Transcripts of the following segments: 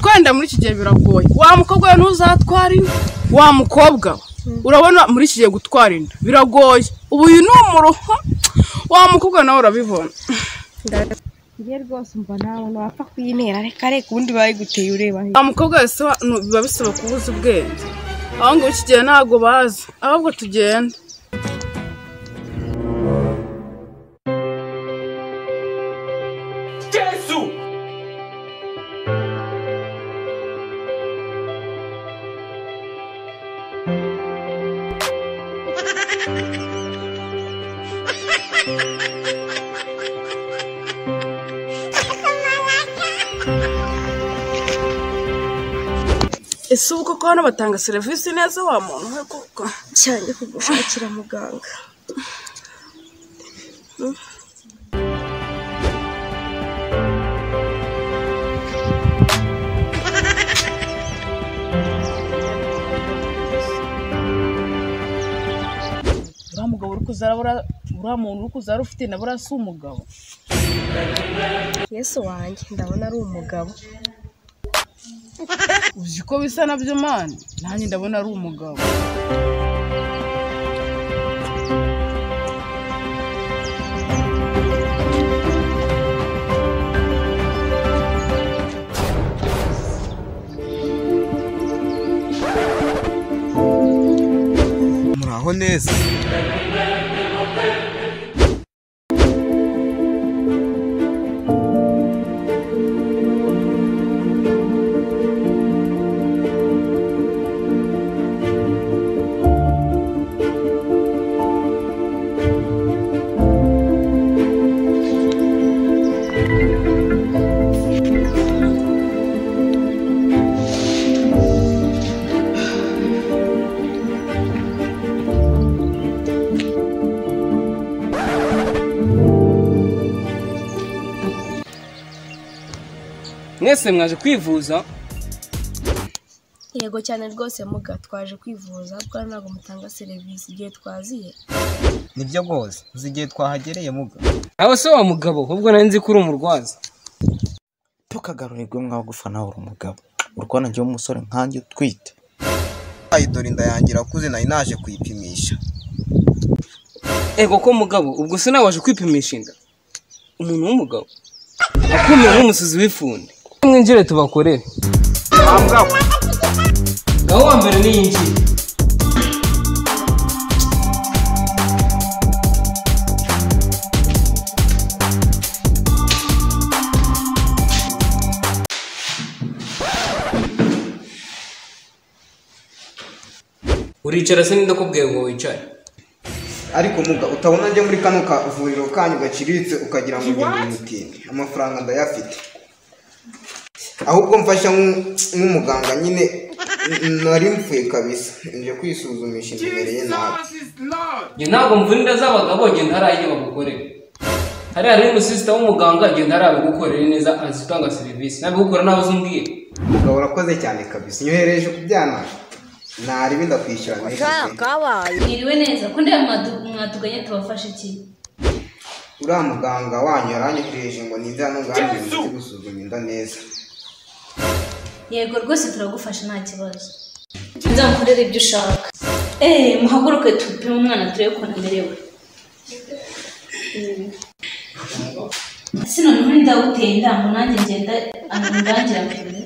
Gutwara inda muri iki gihe biragoye. Wa mukobwa we ntuzatwara inda. Wa mukobwa we urabona muri iki gihe gutwara inda biragoye. Ubu uyu ni umuruho. Wa mukobwa nawe urabibona. Ngiye rwose umva nawe wapfa kuyintera, reka reka ubundi bayiguteye ureba he. Wa mukobwa wese biba bisaba kubuza ubwenge. Aho ngo iki gihe ntabwo bazi, ahubwo tugenda. Ese ubu koko hano batanga serivisi neza wa muntu we koko? Cyane kugushakira muganga. Uriya mugabo uri kuzara uriya muntu uri kuzara ufite na buriya si umugabo. Yesu wanjye ndabona ari umugabo. Uzi ko bisa nabyo mani, nanjye ndabona ari umugabo. Muraho neza. Mwese mwaje kwivuza? Yego cyane rwose muga, twaje kwivuza kuko ntabwo mutanga serivisi igihe twaziye. Nibyo rwose, uzi igihe twahagereye muga. Aho se wa mugabo, ubwo nari nzi ko uri umurwaza. Tukagarurirwe mwagufa nawe uri umugabo. Urwana njye w'umusore nkanjye utwite. Dore inda yanjye irakuze nari naje kuyipimisha. Ego ko mugabo, ubwo se nawe waje kwipimisha inda? Umuntu w'umugabo akumira nk'umusuzi w'ifundi. Mwinjire tubakorere. Ngaho wa mbere niyinjire. Uricara se ndakubwiye ngo wicare. Ariko muga utabona njye muri kano kavuriro kanyu gaciriritse ukagira ngo ngende umutindi. Amafaranga ndayafite. Ahubwo mfasha nk'umuganga nyine nari mfuye kabisa nje kwisuzumisha imbere ye nabi. Njye ntabwo mvura inda z'abagabo, njye ntaraye bagukorera. Hariya hari umusisita w'umuganga, njye ntarabigukorera neza, azi utanga serivisi. Nabigukora nawe uzumbwiye. Mugabo urakoze cyane kabisa, nyohereje kubyana. Nari ndakwishyura neza. Mwiriwe neza, ko ndeba mwatuganye tubafashe iki? Uriya muganga wanyu yaranyohereje ngo ninze hano ngaho nzi gusuzuma inda neza. Yego rwose turagufasha nta kibazo. Nzamukorere ibyo ushaka. Muhaguruke tupime umwana turebe ukuntu amerewe. Ese noneho ndaguteye inda ngo nanjye ngenda ndangira mbere.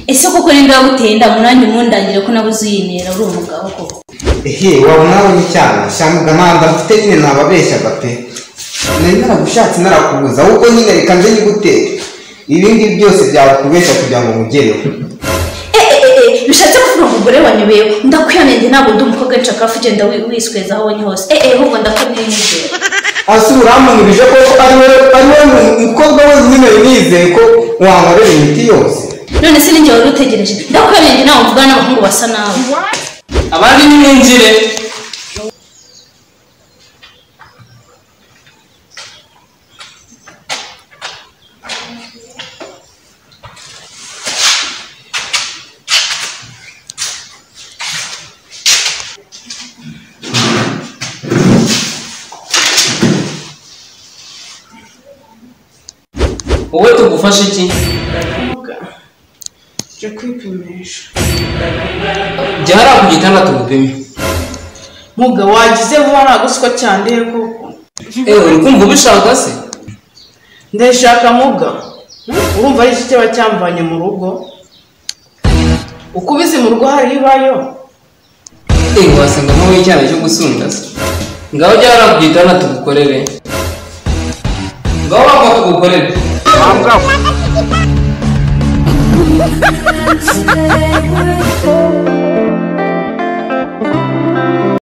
Ese koko ni ndaguteye inda ngo nanjye mundangire ko nabuze uyintera uri umugabo koko? Ehe, waba nawe ni cyane shamuga nanda mfite nyine nababeshyaga pe. Nari naragushatse narakubuza, ahubwo nyine reka nze nyigutere. Ibi ngibi byose byakubeshya kugira ngo mugereho. Bishatse kuvuga ngo umugore wanyobeyeho, ndakwiyamye njye ntabwo ndi umukobwa nshaka ugenda wisweza aho ubonye hose. Ahubwo ndakwiyamye. Ase uramunurije ko ari wowe mukobwa wenyine nari nizeye ko wankorera imiti yose. None se ninjye wari utegereje? Ndakwiyamye njye ntabwo mvugana n'abahungu basa nawe. Abandi nimwinjire. Wowe tugufashe iki? Muga, nje kwipimisha. Jya hariya ku gitanda tugupime. Muga, wagize vuba, ntabwo siko cyandiye koko. Uri kumva ubishaka se? Ndashaka muga. Urumva ari iki cyaba cyamvanye mu rugo? Uko ubizi mu rugo hari ibayo. Wasanga wowe icyana cyo gusunda se. Ngaho jya hariya ku gitanda tugukorere. Ngaho wapfa tugukorere.